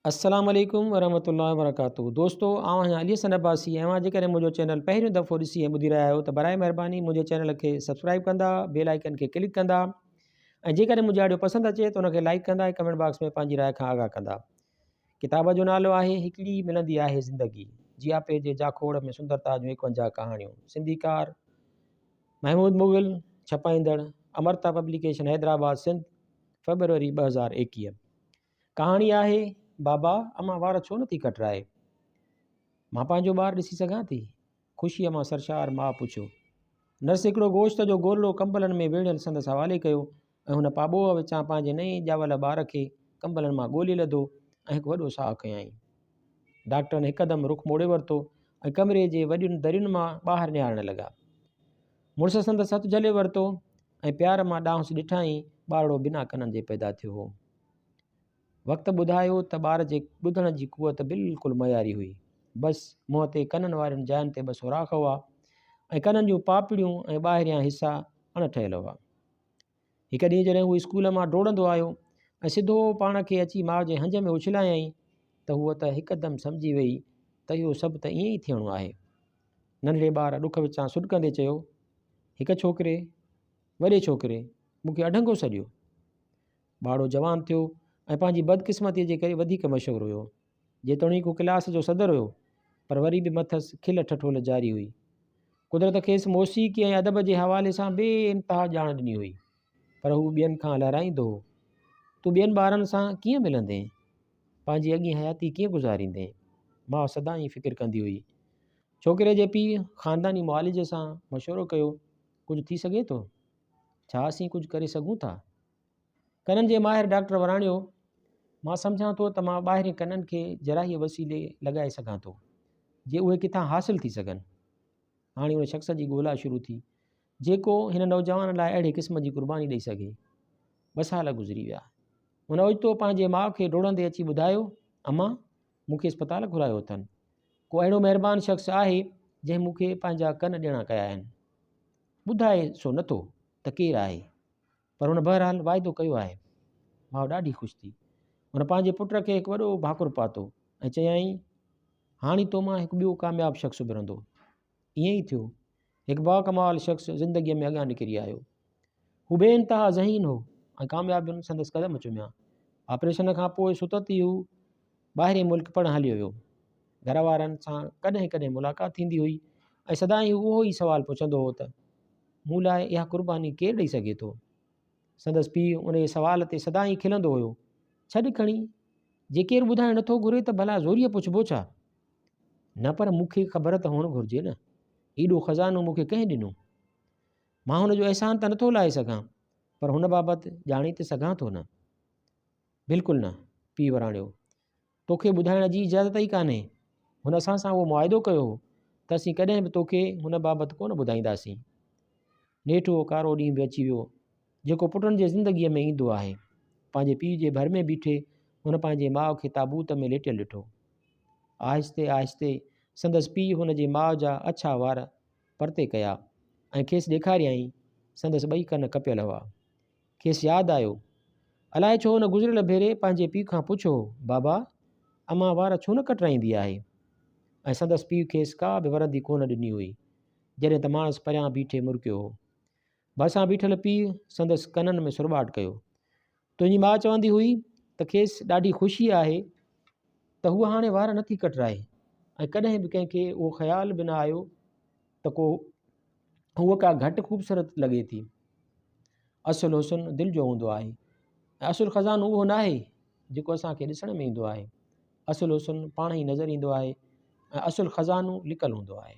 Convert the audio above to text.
السلام عليڪم ورحمة الله وبرڪاته دوستو آئون آهيان علي حسن عباسي ۽ اوهان جيڪڏهن منهنجو چينل پهريون دفعو ڏسي ۽ ٻڌي رهيا آهيو ته برائي مهرباني منهنجي چينل کي سبسڪرائب ڪندا بيل آئيڪن کي ڪلڪ ڪندا ۽ جيڪڏهن منهنجي آڊيو پسند اچي ته ان کي لائيڪ ڪندا ۽ ڪمينٽ باڪس ۾ پنهنجي راء کان آگاهه ڪندا ڪتاب جو نالو آهي هڪڙي ملندي آهي زندگي جياپي جي جاکوڙ ۾ سندرتا جون 51 ڪهاڻيون سنڌيڪار محمود مغل ڇپائيندڙ امرتا پبليڪيشن حيدرآباد سنڌ فيبروري 2021 ڪهاڻي آهي، بابا، امان وار ڇو نٿي ڪٽرائي؟ مان پنهنجو ٻار ڏسي سگهان ٿي؟ خوشيء مان سرشار ماء پڇيو. نرس هڪڙو گوشت جو گولڙو ڪمبلن ۾ ويڙهيل سندس حوالي ڪيو ۽ هن پاٻوهه وچان پنهنجي نئين ڄاول ٻار کي ڪمبلن مان ڳولي لڌو ۽ هڪ وڏو ساهه کنيائين. ڊاڪٽرن هڪدم رخ موڙي ورتو ۽ ڪمري جي وڏين درين مان ٻاهر نهارڻ لڳا. مڙس سندس هٿ جهلي ورتو ۽ پيار مان ڏانهس ڏٺائين، ٻارڙو بنا ڪنن جي پيدا ٿيو هو. وقت ٻڌايو ته ٻار جي ٻڌڻ جي قوت بلڪل معياري هئي. بس منهن تي ڪنن وارين جاين تي ٻه سوراخ هئا ۽ ڪنن جون پاپڙيون ۽ ٻاهريان حصا اڻ ٺهيل هئا. هڪ ڏينهن جڏهن هو اسڪول مان ڊوڙندو آيو ۽ سڌو پاڻ کي اچي ماء جي هنج ۾ اڇلايائين ته هوء ته هڪدم سمجهي ويئي ته اهو سڀ ته ائين ئي ٿيڻو آهي. ننڍڙي ٻار ڏک وچان سڏڪندي چيو، هڪ ڇوڪري، وڏي ڇوڪري، مون کي اڍنگو سڏيو. ٻارڙو جوان ٿيو ۽ پنهنجي بدقسمتيء جي ڪري وڌيڪ مشهور هيو. جيتوڻيڪ هو ڪلاس جو صدر هيو، پر وري به مٿس کل ٺٺول جاري هئي. قدرت کيس موسيقي ۽ ادب جي حوالي سان بي انتها ڄاڻ ڏني هئي، پر هو ٻين کان لهرائيندو هو. تون ٻين ٻارن سان ڪيئن ملندين؟ پنهنجي اڳين حياتي ڪيئن گذاريندين؟ ماء سدائين فڪر ڪندي هئي. ڇوڪري جي پيء خانداني معالج سان مشورو ڪيو، ڪجهه ٿي سگهي ٿو؟ ڇا اسين ڪجهه ڪري سگهون ٿا؟ ڪنن جي ماهر ڊاڪٽر وراڻيو، مان سمجهان ٿو ته مان ٻاهرين ڪنن کي جراحيء وسيلي لڳائي سگهان ٿو، جي اهي ڪٿان حاصل ٿي سگهن. هاڻي ان شخص جي ڳولا شروع ٿي، جيڪو هن نوجوان لاء اهڙي قسم جي قرباني ڏئي سگهي. ٻه سال گذري ويا. هن اوچتو پنهنجي ماء کي ڊوڙندي اچي ٻڌايو، امان، مون کي اسپتال گهرايو اٿن. ڪو اهڙو مهربان شخص آهي، جنهن مون کي پنهنجا ڪن ڏيڻا ڪيا آهن. ٻڌائي سو نٿو ته ڪير آهي، پر هن بهرحال واعدو ڪيو آهي. ماء ڏاڍي خوش ٿي. هن پنهنجي پٽ کي هڪ وڏو ڀاڪر پاتو ۽ چيائين، هاڻي تو مان هڪ ٻيو ڪامياب شخص اڀرندو. ائين ئي ٿيو. هڪ باڪمال شخص زندگيء ۾ اڳيان نڪري آيو. هو بي انتها ذهين هو ۽ ڪاميابين سندس قدم چميا. آپريشن کان پوء ستت ئي هو ٻاهرئين ملڪ پڙهڻ هليو ويو. گهر وارن سان ڪڏهن ڪڏهن ملاقات ٿيندي هئي ۽ سدائين هو اهو ئي سوال پڇندو هو ته، مون لاء اها قرباني ڪير ڏئي سگهي ٿو؟ سندس پيء انهيء سوال تي سدائين کلندو هيو، ڇڏ کڻي، جي ڪير ٻڌائڻ نٿو گهري ته ڀلا زوريء پڇبو ڇا؟ نه پر مون کي خبر ته هئڻ گهرجي نه، ايڏو خزانو مون کي ڪنهن ڏنو؟ مان هن جو احسان ته نٿو لاهي سگهان، پر هن بابت ڄاڻي ته سگهان ٿو نه. بلڪل نه، پيء وراڻيو. توکي ٻڌائڻ جي اجازت ئي ڪانهي. هن اسان سان اهو معاهدو ڪيو هو ته اسين ڪڏهن به توکي هن بابت ڪونه ٻڌائينداسين. نيٺ اهو ڪارو ڏينهن به اچي ويو، جيڪو پٽن جي زندگيء ۾ ايندو آهي. پنهنجي پيء جي ڀر ۾ بيٺي هن پنهنجي ماء کي تابوت ۾ ليٽيل ڏٺو. آهستي آهستي سندس پيء هن جي ماء جا اڇا وار پرتي ڪيا ۽ کيس ڏيکاريائين، سندس ٻئي ڪن ڪپيل هئا. کيس ياد آيو. الائي ڇو هن گذريل ڀيري پنهنجي پيء کان پڇيو هو، بابا، امان وار ڇو نه ڪٽرائيندي آهي؟ ۽ سندس پيء کيس ڪا به ورندي ڪونه ڏني هئي، جڏهن ته ماڻس پريان بيٺي مرڪيو هو. ڀرسان بيٺل پيء سندس ڪنن ۾ سرٻاٽ ڪيو. تنهنجي ماء چوندي هئي ته کيس ڏاڍي خوشي آهي ته هوء هاڻي وار نٿي ڪٽرائي ۽ ڪڏهن به ڪنهن کي اهو خيال به نه آيو ته ڪو هوء ڪا گهٽ خوبصورت لڳي ٿي. اصل حسن دل جو هوندو آهي ۽ اصل خزانو اهو ناهي جيڪو اسان کي ڏسڻ ۾ ايندو آهي. اصل حسن پاڻ ئي نظر ايندو آهي ۽ اصل خزانو لڪل هوندو آهي.